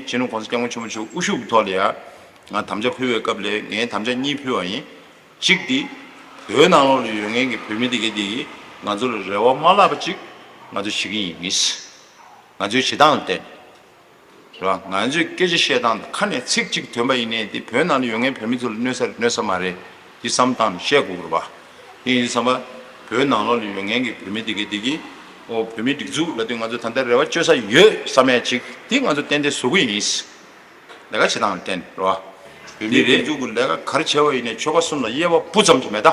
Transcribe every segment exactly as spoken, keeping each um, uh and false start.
སྤྱི་ནོར་༸གོང་ས་༸སྐྱབས་མགོན་ཆེན་པོ་མཆོག་དབུ་བཞུགས་ཀྱི་ཐོག་ལ་ཡ། ང་དམ་བཅའ་ཕུལ་བའི་སྐབས་ལ་ངས་དམ་བཅའ་གཉིས་ཕུལ་བ་ཡིན། གཅིག་དེ། བོད་ནང་ལོགས་ལ་ཡོད་མཁན་གྱི་བོད་མི་དེ་གས་དེ་གིས་ང་ཚོ་ལ་རེ་བ་མ་བརླག་པ་ཅིག་ང་ཚོ་བྱེད་ཀྱི་ཡིན། ང་ཚོའི་བྱེད་སྟངས་ལ་བརྟེན། རེད་བ། ང་ཚོས་སྐད་ཆ་བཤད་སྟངས་དང་ཁ་ནས་ཚིག་གཅིག་ཐོན་པ་ཡིན་ནའི་དེ་བོད་ནང་ལ་ཡོད་མཁན་བོད་མི་ཚོ་ལ་གནོད་ས་རེད་གནོད་ས་མ་རེད། དེ་བསམ་སྟངས་བཤད་དགོས་རེད་བ། དེ་ཡིན་དུས་ཙམ་པ། བོད་ནང་ལོགས་ལ་ཡོད་མཁན་གྱི་བོད་མི་དེ་གས་དེ་གིས། ཨོ་བོད་མིའི་སྒྲིག་འཛུགས་ལབ་དུས་ང་ཚོ་ད་ལྟ་རེ་བ་བཅོལ་ས་ཡོད་བསམ་ཡ་ཅིག་དེ་ང་ཚོ་ཏན་ཏན་བཟོ་གི་ཡིན། ལས་ཀ་བྱེད་སྟངས་ལ་བརྟེན་རེད་བ། བོད་མིའི་སྒྲིག་འཛུགས་ཀྱི་ལས་ཀ་ག་རེ་བྱས་པ་ཡིན་ནའི་ཆོལ་ཁ་གསུམ་ལ་དབྱེ་བ་སྤུ་ཙམ་ཅིག་མེད་ད།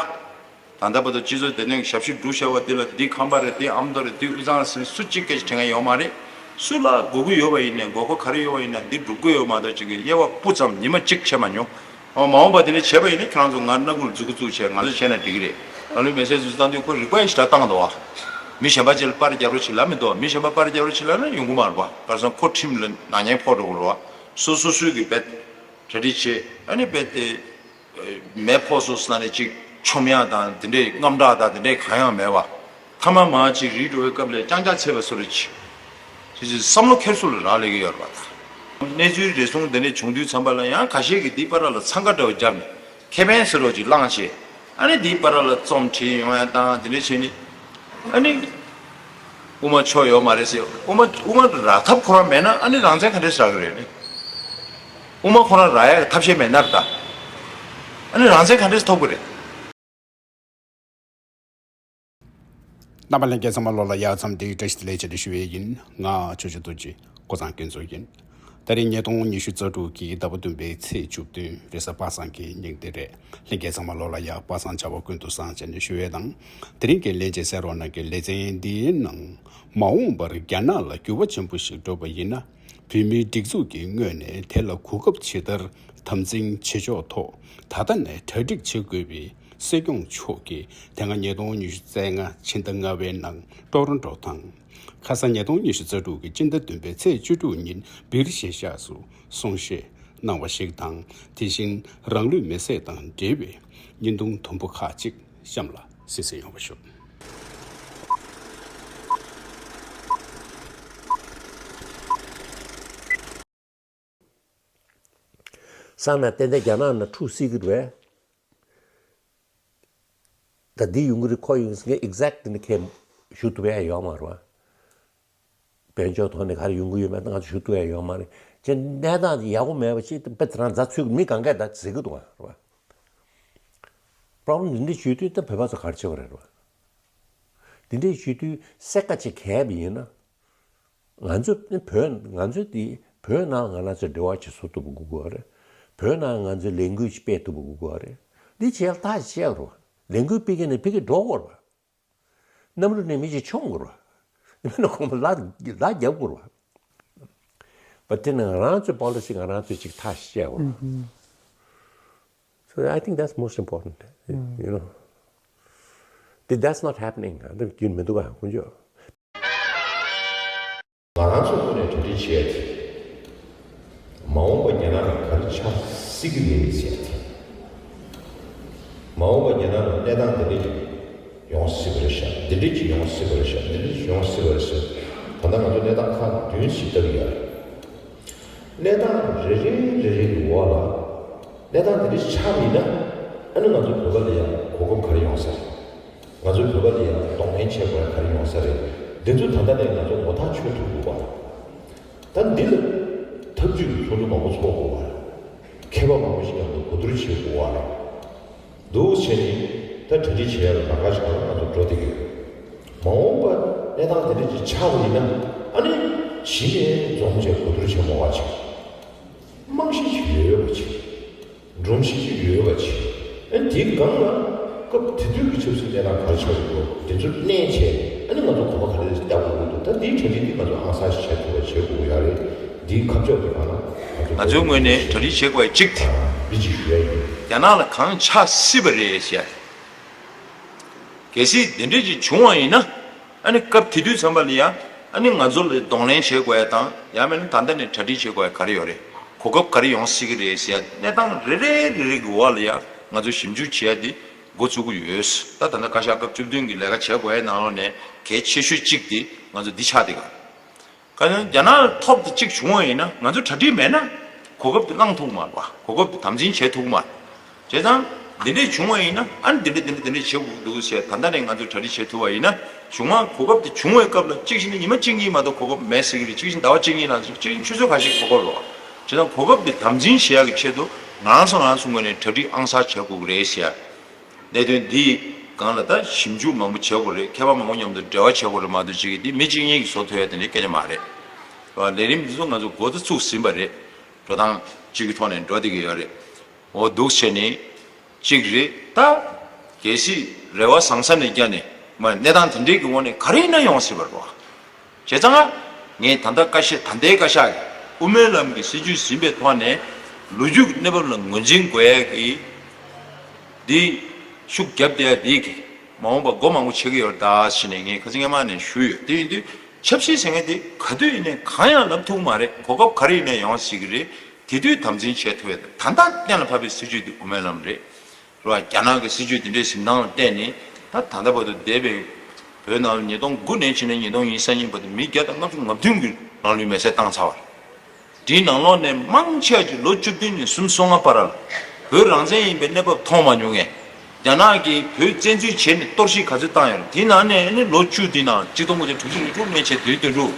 ད་ལྟ་བར་དུ་སྤྱི་ཚོགས་བདེ་དོན་གྱི་ཞབས་ཞུ་སྒྲུབ་བྱས་པ་འདི་ལ་འདི་ཁམས་པ་རེད། འདི་ཨ་མདོ་རེད། འདི་དབུས་གཙང་རེད་ཟེར་སུ་གཅིག་སྐད་ཆ་དྲི་མཁན་ཡོད་མ་རེད། སུ་ལ་དགོས་མཁོ་ཡོད་པ་ཡིན་ནའི་དགོས་མཁོ་ག་རེ་ཡོད་པ་ཡིན་ན་འདི་སྒྲུབ་དགོས་ཡོད་མ་གཏོགས་ཅིག་གི་དབྱེ་བ་སྤུ་ཙམ་ཉི་མ་གཅིག་ཕྱེ་མ་མྱོང་། འོ་མ་འོངས་པ་དེ་འདྲ་བྱས་པ་ཡིན་ན་ཁྱེད་རང་ཚོ་ང་སྣ་ཁུག་ལ་འཛུལ་གི་བཙུགས་བྱས་ང་ཚོ་བྱས་ན་འགྲིག་གི་རེད། ང་ཚོའི་མི་སེར་ཚོས་བཏང་དུས་ཁོ་རིག་པ་ཡི་ཞེ་དྲག་བཏང་འདུག་བ། མི་གཞན་པ་ཅིག་ལ་པར་རྒྱབ་རོགས་བྱེད་ལབ་མི་འདུག་མི་གཞན་པ་པར་རྒྱབ་རོགས་བྱེད་ལབ་ན་ཡོང་གི་མ་རེད་བ། ག་རེ་ཟེར་ན་ཁོ་ཁྲིམས་ལ་ནག་ཉེས་ཕོག་འགྲོ་གི་རེད་བ། སོ་སོ་སོའི་གི་བེད་གྲ་སྒྲིག་བྱེད་ཨ་ནི་བེད་དེ། མེ་ཕོག་སོང་ཟེར་ན་ནི་ཅིག་ཆོམ་ཡག་དང་དེ་འདྲའི་དངངས་སྐྲག་དང་དེ་འདྲའི་གང་ཡང་མེད་པ། ཐ་མ་མ་ཅིག་རིལ་འགྲོ་བའི་སྐབས་ལ་ཅང་ཅང་ཚེ་བ་སོ་རེ་ཅིག་ཅིག་ཅིག་བསམ་བློ་འཁྱེར་སོ་ལ་རག་ལས་ཀྱི་ཡོད་རེད་པ། ད་གནས་ཚུལ་རེ་ཟུང་དེ་འདྲའི་བྱུང་དུས་ཙམ་པ་ལ་ཡང་ཁ་ཤས་ཀྱིས་འདི་པར་ལ་འཚང་ཁ་འདྲ་བོ་བརྒྱབ་ནས་ཁེ་ཕན་ཟེར་རོགས་ཅིག་བླངས་བྱས། ཨ་ནི་འདིའི་བར་ལ་རྩོམ་བྲིས་ཡོང་ཡ་དང་དེ་འདྲ་བྱས་ནས། ཨ་ནི། དབུ་མ་ཆོ་ཡོད་མ་རེད་ཟེར། དབུ་མ་དབུ་མ་རག་ཐབས་ཁོ་རང་མེད་ན་ཨ་ནི་རང་བཙན་ག་འདྲས་རག་གི་རེད་ནི། དབུ་མ་ཁོ་རང་རག་ཡ་གི་ཐབས་ཤེས་མེད་ན་ར་ད། ཨ་ནི་རང་བཙན་ག་འདྲས་ཐོབ་གི་རེད། རྣམ་པ་ལྷན་རྒྱས་ཚང་མ་ལོ་ལ་ཡ་མཚམས་འདིའི་བཀྲ་ཤིས་བདེ་ལེགས་བཅས་ཏེ་ཞུ་བའི་ཡིན། ང་ཆོས་རྗེ་རྡོ་རྗེ་ཀོ་ཚང་ཀུན་རྫོབ་ཡིན། ད་རིང་ཉིས་སྟོང་ཉི་ཤུ་རྩ་དྲུག་གི་ཟླ་བ་བདུན་པའི་ཚེས་བཅུ་བདུན་རེས་གཟའ་པ་སངས་ཀྱི་ཉིན་དེ་རེད། ལྷན་རྒྱས་ཚང་མ་ལོ་ལ་ཡ་པ་སངས་བྱ་བ་ཀུན་ཏུ་བཟང་བྱས་ནས་ཞུ་བའི་དང་། དེ་རིང་གི་ལྷན་རྒྱས་གསན་རོགས་གནང་གི་ལེ་ཚན་འདིའི་ནང་། མ་འོངས་པར་རྒྱ་ནག་ལ་འགྱུར་བ་ཆེན་པོ་ཞིག་འགྲོ་བ་ཡིན་ན། བོད་མིའི་སྒྲིག་འཛུགས་ཀྱི་ངོས་ནས་དེ་ལ་གོ་སྐབས་ཇི་ལྟར་དམ་འཛིན་བྱེད་ཕྱོགས་ཐོག་ད་ལྟ་ནས་གྲ་སྒྲིག་བྱེད་དགོས་པའི་སྲིད་སྐྱོང་མཆོག་གིས་དེ་སྔ་ཉིས་སྟོང་ཉི་ཤུ་རྩ་ལྔ་ཕྱི་ཟླ་ལྔ་པའི་ནང་ཀྲོ་རོན་ཀྲོ་དང་། ཁ་ས་ཉིས་སྟོང་ཉི་ཤུ་རྩ་དྲུག་གི་སྤྱི་ཟླ་བདུན་པའི་ཚེས་བཅུ་དྲུག་ཉིན་བིར་ཞེ་ཤག་སུ་གསུང་བཤད་གནང་བ་ཞིག་དང་། དེ་བཞིན་རང་ལུས་མེར་སྲེག་དང་འབྲེལ་བའི་བརྙན་ཐུང་དུམ་བུ་ཁག་ཅིག་གཤམ་ལ་གཟིགས་གཟིགས་ཡོང་བ་ཞུ། སང་ན་ཏན་ཏན་རྒྱ་ནག་ནང་འཁྲུག་སྲིད་ཀྱི་རེད། ད་འདི་ཡོང་གི་རེད་ཁོ་ཡོང་གི་རེད་ངས་ཨེག་ཛེག་ཊི་ནི་ཁས་ཞུ་ཐུབ་ཡ་ཡོད་མ་རེད་བ། དཔལ་འབྱོར་ཐོག་ནས་ག་རེ་ཡོང་གི་ཡོད་མེད་ད་ང་ཚོ་ཞུ་ཐུབ་ཡ་ཡོད་མ་རེད། ཅེས་གནས་སྟངས་དེ་ཡག་པོ་མེད་པ་ཅིག་དཔེ་དེ་རང་རྫ་ཚུད་མི་གང་གས་ད་ཟེར་གི་འདུག་བ་རེད་བ། པྲོབ་ལེམ་འདི་འདྲ་བྱུང་དུས་ད་བོད་པ་ཚོ་ག་རེ་བྱེད་པ་རེད་བ། འདི་འདྲ་བྱུང་དུས་སེ་ཀ་ཅིག་གས་པ་ཡིན་ན། ང་ཚོ་ནི་བོད་ང་ཚོ་དེ་བོད་ནང་ང་རང་ཚོ་འབྲེལ་བ་ཅིག་བཟོ་ཐུབ་པ་དགོས་ཀྱི་ཡོད་རེད། བོད་ནང་ང་ཚོའི་ལས་འགུལ་ཅིག་སྤེལ་ཐུབ་པ་དགོས་ཀྱི་ཡོད་རེད། འདི་བྱས་ལ་ཐག་བཅད་རོགས། ལས་འགུལ་སྤེལ་མཁན་ནས་ཕ་གིར་འགྲོ་དགོས་རེད་བ། གནམ་གྲུ་ནས་མི་ཅིག་མཆོང་དགོས་རེད་བ། མི་ན་ཁོང་ལ་ལ་རྒྱབ་དགོས་རེད་བ། བ་དེ་ནི་ང་རང་ཚོའི་པོ་ལི་སི་ང་རང་ཚོས་ཅིག་ཐག་བཅད་དགོས་རེད་བ། So I think that's most important. You know. That- that's not happening. འདི་རྒྱུན་མི་འདུག་ག་དཀོན་མཆོག་ང་རང་ཚོ་ངོས་ནས་གྲ་སྒྲིག་བྱས་ཏེ། མ་འོངས་པ་རྒྱ་ནག་ནང་ག་རེ་ཆགས་སྲིད་ཀྱི་ཡིན་ཟེར་ཏེ། མ་འོངས་པ་རྒྱ་ནག་ནང་གནས་སྟངས་འདི་འདྲ་ཅིག་ཡོང་སྲིད་པ་རེད་ཤག་འདི་འདྲ་ཅིག་ཡོང་སྲིད་པ་རེད་ཤག་འདི་འདྲ་ཅིག་ཡོང་སྲིད་པ་རེད་ཟེར། ད་ལྟ་ང་ཚོ་གནས་སྟངས་ཁག་བདུན་ཞིག་ལྟ་གི་ཡོད་རེད། གནས་སྟངས་རེ་རེ་རེ་རེ་གི་འོག་ལ། གནས་སྟངས་འདི་འདྲ་ཆགས་ཡིན་ན། ཨ་ནི་ང་ཚོ་བོད་པ་ལ་ཡང་གོ་སྐབས་ག་རེ་ཡོང་ས་རེད། ང་ཚོའི་བོད་པ་ལ་ཡང་གདོང་ལེན་བྱེད་དགོས་ཡ་ག་རེ་ཡོང་ས་རེད། འདི་ཚོ་ད་ལྟ་ནས་ང་ཚོ་ངོ་ཐག་ཆོད་ཐུབ་དགོས་པ། ད་འདི་ལ་ཐབས་ཇུས་ཀྱི་ཚོགས་འདུ་མང་པོ་ཚོགས་དགོས་པ། མཁས་པ་མང་པོ་ཞིག་མཉམ་དུ་གོ་བསྡུར་བྱེད་དགོས་པ། འདུག་བྱས་ནས་ད་གྲ་སྒྲིག་བྱེད་ཡ་ལ་ལམ་ཁ་ཞིག་ལ་ང་ཚོ་འགྲོ་བསྡད་ཀྱི་ཡོད། མ་འོངས་པ་གནས་སྟངས་དེ་འདྲ་ཅིག་ཆགས་པ་ཡིན་ན་ཨ་ནི་གཞི་ནས་འཛོམས་བྱས་གོ་བསྡུར་བྱེད་མ་བ་ཅིག་རྨང་གཞི་ཅིག་ཡོད་པ་ཅིག་སྒྲོམ་གཞི་ཅིག་ཡོད་པ་ཅིག་ཨ་ནི་དེའི་སྒང་ལ་སྐབས་དེ་དུས་ཀྱི་ཆབ་སྲིད་གནས་སྟངས་ག་རེ་ཆགས་ཀྱི་འདུག་དེ་ཚོ་གནས་བྱས་ཨ་ནི་ང་ཚོ་གོམ་པ་ག་རེ་རྒྱག་དགོས་ཀྱི་འདུག་ད་འདིའི་གྲ་སྒྲིག་འདི་ང་ཚོ་ཨང་གསར་ཞིག་བྱེད་ཐུབ་པ་བྱེད་དགོས་ཀྱི་ཡོད་རེད། འདིའི་ཁ་ཕྱོགས་དེ་གང་ལ་ང་ཚོ་ང་ཚོའི་ངོས་ནས་གྲ་སྒྲིག་བྱེད་དགོས་པ་གཅིག་དེ། འདི་ཅིག་ཞུ་ཡ་ཡིན། རྒྱ་ནག་ལ་གང་ཆགས་སྲིད་པ་རེད་ཟེར། གལ་སྲིད་འདི་འདྲས་ཅིག་བྱུང་བ་ཡིན་ན། ཨ་ནི་སྐབས་དེ་དུས་ཙམ་པ་ལ་ཡ། ཨ་ནི་ང་ཚོ་ལ་གདོང་ལེན་བྱེད་དགོས་ཡ་དང་ཡང་མིན་ན་ད་ལྟ་ནས་གྲ་སྒྲིག་བྱེད་དགོས་ཡ་ག་རེ་ཡོད་རེད། གོ་སྐབས་ག་རེ་ཡོང་སྲིད་ཀྱི་རེད་ཟེར་ཡ་གནས་སྟངས་རེ་རེ་རེ་རེ་གི་འོག་ལ་ཡ་ང་ཚོ་ཞིབ་འཇུག་བྱེད་ཡ་འདི་འགོ་བཙུགས་ཀྱི་ཡོད། ད་ད་ལྟ་བཀའ་ཤག་སྐབས་བཅུ་བདུན་གྱི་ལས་ཀ་བྱེད་དགོས་ཡ་ནང་ལོགས་ནས་གལ་ཆེ་ཤོས་གཅིག་འདི་ང་ཚོ་འདི་ཆགས་བསྡད་ཀྱི། ག་ཚོད་རྒྱ་ནག་ལ་ཐོབ་དེ་གཅིག་བྱུང་བ་ཡིན་ན་ང་ཚོ་གྲ་སྒྲིག་མེད་ན་གོ་སྐབས་དེ་བླང་ཐུབ་མ་རེད་པ། གོ་སྐབས་དེ་དམ་འཛིན་བྱེད་ཐུབ་མ་རེད། བྱས་ཙང་འདི་འདྲས་བྱུང་བ་ཡིན་ན་ཨ་ནི་འདི་འདྲས་འདི་འདྲས་འདི་འདྲས་བྱེད་དགོས་འདུག་ཟེར། ད་ལྟ་ནས་ང་ཚོ་གྲ་སྒྲིག་བྱེད་ཐུབ་པ་ཡིན་ན་གཞུག་མ་གོ་སྐབས་དེ་བྱུང་བའི་སྐབས་ལ་གཅིག་བྱས་ན་ཉི་མ་གཅིག་གཉིས་མ་གཏོགས་གོ་སྐབས་མེད་ཟེར་གྱི་རེད། གཅིག་བྱས་ན་ཟླ་བ་གཅིག་གཉིས་ནང་ཆུ་ཚོད་ཁ་ཤས་གོ་སྐབས་རེད་པ། བྱས་ཙང་གོ་སྐབས་དེ་དམ་འཛིན་བྱེད་ཡག་གི་ཆེད་དུ་ང་རང་ཚོ་ང་རང་ཚོ་ངོས་ནས་གྲ་སྒྲིག་ཨང་གསར་བྱེད་དགོས་ཀྱི་རེད་ཟེར། གནད་དོན་འདིའི་སྒང་ལ་ད་ཞིབ་འཇུག་མང་པོ་བྱེད་དགོས་རེད། མཁས་པ་མང་པོ་མཉམ་དུ་འབྲེལ་བ་བྱེད་དགོས་རེད་མ་གཏོགས་ཅིག་གིས་འདི་མི་གཅིག་གཉིས་ཀྱིས་བཟོ་ཐུབ་ཡ་དེ་འདྲའི་སྐད་ཆ་མ་རེད། ལས་རིམ་འདི་ཚོ་ང་ཚོ་འགོ་ད་ཚུགས་ཟིན་པ་རེད། འགྲོ་སྟངས་གཅིག་གི་ཐོག་ནས་འགྲོ་བསྡད་ཀྱི་ཡོད་རེད། འོ་འདུག་བྱས་ནས་གཅིག་རེད་ད། གལ་སྲིད་རེ་བ་བཟང་ས་ནས་བརྒྱབ་ནས་མ་གནས་སྟངས་དེ་འདྲའི་གི་ངོ་ནས་ག་རེ་ཡིན་ན་ཡོང་སྲིད་པ་རེད་པ། བྱས་ཙང་ངས་ད་ལྟ་བཀའ་ཤག་ད་ལྟའི་བཀའ་ཤག་གིས་དབུ་མའི་ལམ་གྱི་སྲིད་བྱུས་ཟིན་པའི་ཐོག་ནས་ལོ་རྒྱུས་ཀྱི་གནས་བབ་ལ་ངོས་འཛིན་དགོས་ཡ་གི་འདི་ཤུགས་བརྒྱབ་བསྡད་ཡ་འདི་གི་མ་འོངས་པ་སྒོ་མང་པོ་ཕྱེ་གི་ཡོད་རེད་ད་ཟེར་ནས་ངས་ཁ་སང་སྔ་མ་ནས་ཞུས་ཡོད། དེ་ཡིན་དུས་ཆབ་སྲིད་ཟེར་མཁན་དེ་ག་དུས་ཡིན་ནའི་གང་ཡང་ལབ་ཐུབ་མ་རེད། གོ་སྐབས་ག་རེ་ཡིན་ནའི་ཡོང་སྲིད་གི་རེད། དེ་དུས་དམ་འཛིན་བྱེད་ཐུབ་ཡ་དང་ད་ལྟ་གཏན་ལ་ཕབ་པའི་སྲིད་བྱུས་དེ་དབུ་མའི་ལམ་རེད། རེད་བ། རྒྱ་ནག་གི་སྲིད་བྱུས་དེ་འདྲའི་གཟིམ་ཐང་ལ་བལྟས་ནས་ད་ད་ལྟ་བར་དུ་འདས་པའི་བོད་ནང་ལ་ཉིས་སྟོང་དགུ་ནས་ཕྱིན་ནས་ཉིས་སྟོང་ཉི་ཤུ་རྩ་གཉིས་བར་དུ་མི་བརྒྱ་དང་ལྔ་བཅུ་ང་བདུན་གྱིས་རང་ལུས་མེར་སྲེག་བཏང་ཚར་བ་རེད། དེའི་ནང་ལོགས་ནས་མང་ཆེ་བ་ཅིག་ལོ་བཅུ་བདུན་ནས་སུམ་ཅུ་སོ་ལྔ་བར་ལ་བོད་རང་བཙན་ཡིན་པའི་གནས་བབ་མཐོང་མ་མྱོང་ངས། རྒྱ་ནག་གིས་བོད་བཙན་འཛུལ་བྱས་ནས་གཏོར་བཤིག་ག་ཚོད་བཏང་ཡོད་རེད། དེའི་ནང་ནས་ནི་ལོ་བཅུ་དེའི་ནང་གཅིག་སྟོང་དགུ་བརྒྱ་དྲུག་ཅུ་རེ་དྲུག་ནས་བྱས་དུས་དོན་དྲུག་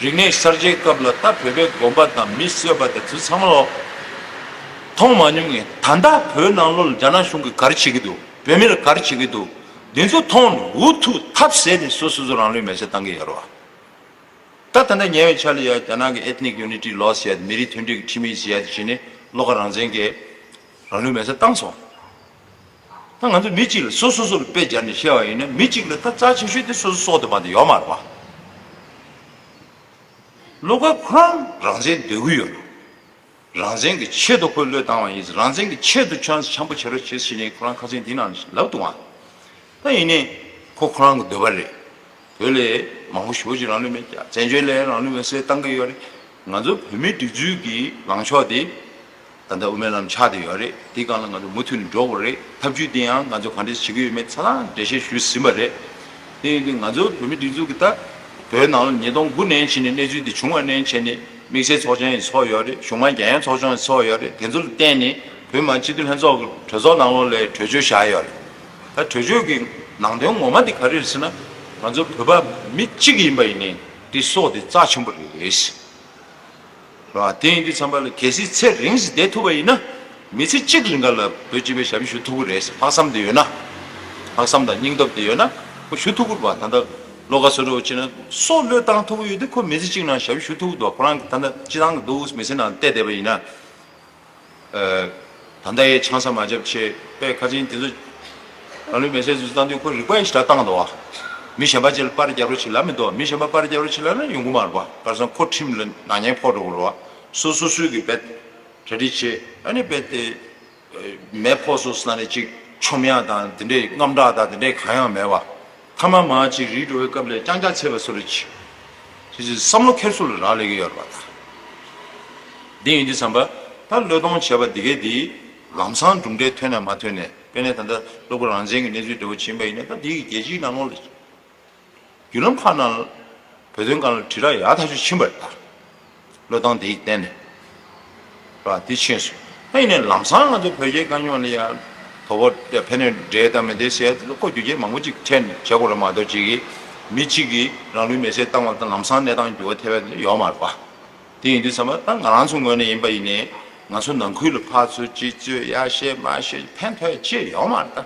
རིག་གནས་གསར་བརྗེའི་སྐབས་ལ་ད་བོད་པའི་དགོན་པ་དང་མི་གསོད་པ་དང་དེ་ཚང་མ་ལོ། མཐོང་མ་མྱོང་ངས་ད་ལྟ་བོད་ནང་ལོགས་ལ་རྒྱ་ནག་གཞུང་གིས་ག་རེ་བྱེད་ཀྱི་འདུག་བོད་མི་ལ་ག་རེ་བྱེད་ཀྱི་འདུག་འདི་ཚོ་མཐོང་ནས་འུ་ཐུག་ཐབས་ཟད་ནས་སོ་སོ་སོ་རང་ལུས་མེར་སྲེག་བཏང་གི་ཡོད་རེད་བ། ད་ད་ལྟ་ཉེ་བའི་ཆར་ལ་ཡ་རྒྱ་ནག་གི་Ethnic Unity Law ཟེར་ཡ་མི་རིགས་མཐུན་སྒྲིལ་གྱི་ཁྲིམས་ཡིག་ཟེར་ཡ་དེ་བྱས་ནས་བློ་དགའ་རང་བཙན་གྱིས་རང་ལུས་མེར་སྲེག་བཏང་སོང་། ད་ང་ཚོ་མི་གཅིག་ལ་སོ་སོ་སོ་ལ་དཔེ་སྦྱར་ནས་བཤད་པ་ཡིན་ན་མི་གཅིག་ལ་ད་རྩ་ཆེ་ཤོས་དེ་སོ་སོ་སྲོག་དེ་མ་གཏོགས་ཡོད་མ་རེད་བ། བློ་དགའ་ཁོ་རང་རང་བཙན་འདོད་ཀྱི་ཡོད་རེད། རང་བཙན་གྱི་ཆེད་དུ་ཁོས་བློས་བཏང་བ་ཡིན། རང་བཙན་གྱི་ཆེད་དུ་ཁྱོད་འཆམ་པོ་བྱེད་རོགས་བྱེད་ཟེར་ནས་ཁོ་རང་ཁ་སང་འདི་ནང་ལབ་འདུག་ཨང་། ད་ཡིན་ནའི་ཁོ་ཁོ་རང་གི་འདོད་པ་རེད། བོད་ལ་མང་པོ་ཞེ་པོ་ཅིག་རང་ལུས་མེར་བསྲེགས། བཙན་བྱོལ་ལ་རང་ལུས་མེར་བསྲེགས་བཏང་གི་ཡོད་རེད། ང་ཚོ་བོད་མིའི་སྒྲིག་འཛུགས་ཀྱི་ལངས་ཕྱོགས་དེ་ད་ལྟ་དབུ་མའི་ལམ་ཆགས་བསྡད་ཡོད་རེད། དེའི་སྒང་ལ་ང་ཚོ་མུ་མཐུད་ནས་འགྲོ་དགོས་རེད། ཐབས་ཇུས་དེ་ཡང་ང་ཚོ་ག་འདྲས་བྱེད་ཀྱི་ཡོད་མེད་ཆ་ཚང་འགྲེལ་བཤད་ཞུས་ཟིན་པ་རེད། དེ་ཡིན་དུས་ང་ཚོ་བོད་མིའི་སྒྲིག་འཛུགས་ཀྱི་ད་བོད་ནང་ལ་ཉིས་སྟོང་དགུ་ནས་བྱས་ནས་གནས་ཚུལ་འདི་བྱུང་བ་ནས་བྱས་ནས་དམིགས་བསལ་ཚོགས་ཆེན་ཡང་ཚོགས་ཡོད་རེད། གཞུང་མང་རྒྱལ་ཡོངས་ཚོགས་ཆུང་ཡང་ཚོགས་ཡོད་རེད། དེ་ཚོ་ལ་བརྟེན་ནས་བོད་མི་མང་སྤྱི་འཐུས་ལྷན་ཚོགས་ཀྱི་གྲོས་ཚོགས་ནང་ལོགས་ལ་གྲོས་ཆོད་བཞག་ཡོད་རེད། ད་གྲོས་ཆོད་ཀྱི་ནང་དོན་ངོ་མ་དེ་ག་རེ་རེད་ཟེར་ན་ང་ཚོ་བོད་པ་མི་གཅིག་ཡིན་པ་ཡིན་ནའི་དེ་སྲོག་དེ་རྩ་ཆེན་པོ་རེད། རེད་བ། དེ་ཡིན་དུས་ཙམ་པ་ལ་གལ་སྲིད་ཚེ་རིང་ཞིག་བསྡད་ཐུབ་པ་ཡིན་ན་མི་ཚེ་གཅིག་རིང་ག་ལ་བོད་སྤྱི་པའི་ཞབས་ཕྱི་ཞུ་ཐུབ་ཀྱི་རེད་ཟེར་ལྷག་བསམ་དེ་ཡོད་ན། ལྷག་བསམ་དང་སྙིང་སྟོབས་དེ་ཡོད་ན་ཁོ་ཞུ་ཐུབ་ཀྱི་རེད་བ། ད་ལྟ་བློ་དགའ་བཟོ་འདྲ་བོ་བྱས་ན་སྲོག་བློས་བཏང་ཐུབ་ཀྱི་ཡོད་དུས་ཁོ་མི་ཚེ་གཅིག་ནང་ཞབས་ཕྱི་ཞུ་ཐུབ་ཀྱི་འདུག་ཁོ་རང་གི་ད་ལྟ་སྤྱི་བཏང་གི་འདུག་མི་ཚེ་ནང་བལྟས་བསྡད་པ་ཡིན་ན། ད་ལྟ་ཡའི་ཆང་ས་མ་བརྒྱབ་བྱས་པས་ཁ་ཆེན་དེ་ཚོ་རང་ལུས་མེར་སྲེག་ཚོ་བཏང་དུས་ཁོ་རིག་པ་ཡི་ཞེ་དྲག་བཏང་འདུག་བ། མི་གཞན་པ་ཅིག་ལ་པར་རྒྱབ་རོགས་བྱེད་ལབ་མི་འདུག་མི་གཞན་པ་པར་རྒྱབ་རོགས་བྱེད་ལབ་ན་ཡོང་གི་མ་རེད་བ། ག་རེ་ཟེར་ན་ཁོ་ཁྲིམས་ལ་ནག་ཉེས་ཕོག་འགྲོ་གི་རེད་བ། སོ་སོ་སོས་ཀྱི་རྦད་གྲ་སྒྲིག་བྱེད། ཨ་ནི་རྦད་དེ་མེ་ཕོག་སོང་ཟེར་ན་ནི་ཅིག་ཆོམ་ཡག་དང་དེ་འདྲའི་དངངས་སྐྲག་དང་དེ་འདྲའི་གང་ཡང་མེད་བ། ཐ་མ་མ་ཅིག་རིལ་འགྲོ་བའི་སྐབས་ལ་རྐྱང་རྐྱང་ཚེ་བ་སུ་རེ་ཅིག་ཅིག་ཅིག་བསམ་བློ་འཁྱེར་སུ་ལ་རག་ལས་ཀྱི་ཡོད་རེད་བ། ད་འདི་ཡིན་དུས་ཙམ་པ་ད་བློས་གཏོང་བྱས་པ་འདི་གས་འདི་ལམ་སང་གྲུབ་འབྲས་ཐོན་ན་མ་ཐོན་ནས་དཔེར་ན་ད་ལྟ་སློབ་གྲྭ་རང་བཙན་གྱི་གནས་ཚུལ་འདྲ་བོ་ཕྱིན་པ་ཡིན་ན་ད་འདི་གི་རྒྱལ་སྤྱིའི་ནང་ལོགས་ལ་བརྒྱུད་ལམ་ཁག་ནང་ལ་བོད་དོན་སྒང་ལ་དྲིལ་བསྒྲགས་ཡག་ཐག་ཆོད་ཕྱིན་པ་རེད་ད། བློས་བཏང་དེ་ཡིས་བརྟེན་ནས་ར་དེ་ཕྱིན་སོང་། ད་ཡིན་ནའི་ལམ་སང་ང་ཚོ་བོད་རྒྱའི་དཀའ་རྙོག་ལ་ཡང་དོ་ཕོག་ཕན་ནུས་འདྲེས་དང་མི་འདྲེས་ཟེར་ཡ་དེ་ཚོ་ཁོ་རྒྱུ་རྐྱེན་མང་པོ་ཅིག་འཕྲད་ནས་བྱེད་དགོས་རེད་མ་གཏོགས་ཅིག་གིས་མི་གཅིག་གིས་རང་ལུས་མེར་སྲེག་བཏང་བ་དང་ལམ་སང་གནས་སྟངས་འགྱུར་བ་ཐེབས་ཡ་དེ་ཡོད་མ་རེད་པ། དེ་ཡིན་དུས་ཙམ་པ་ད་ང་རང་ཚོ་ངོས་ནས་ཡིན་པ་ཡིན་ནའི་ང་ཚོ་ནང་ཁུལ་ལ་ཕར་ཚུར་གཅིག་རྩོད་ཡར་བཤད་མར་བཤད་ཕན་ཐོགས་ཡ་ཅི་ཡང་ཡོད་མ་རེད་ད།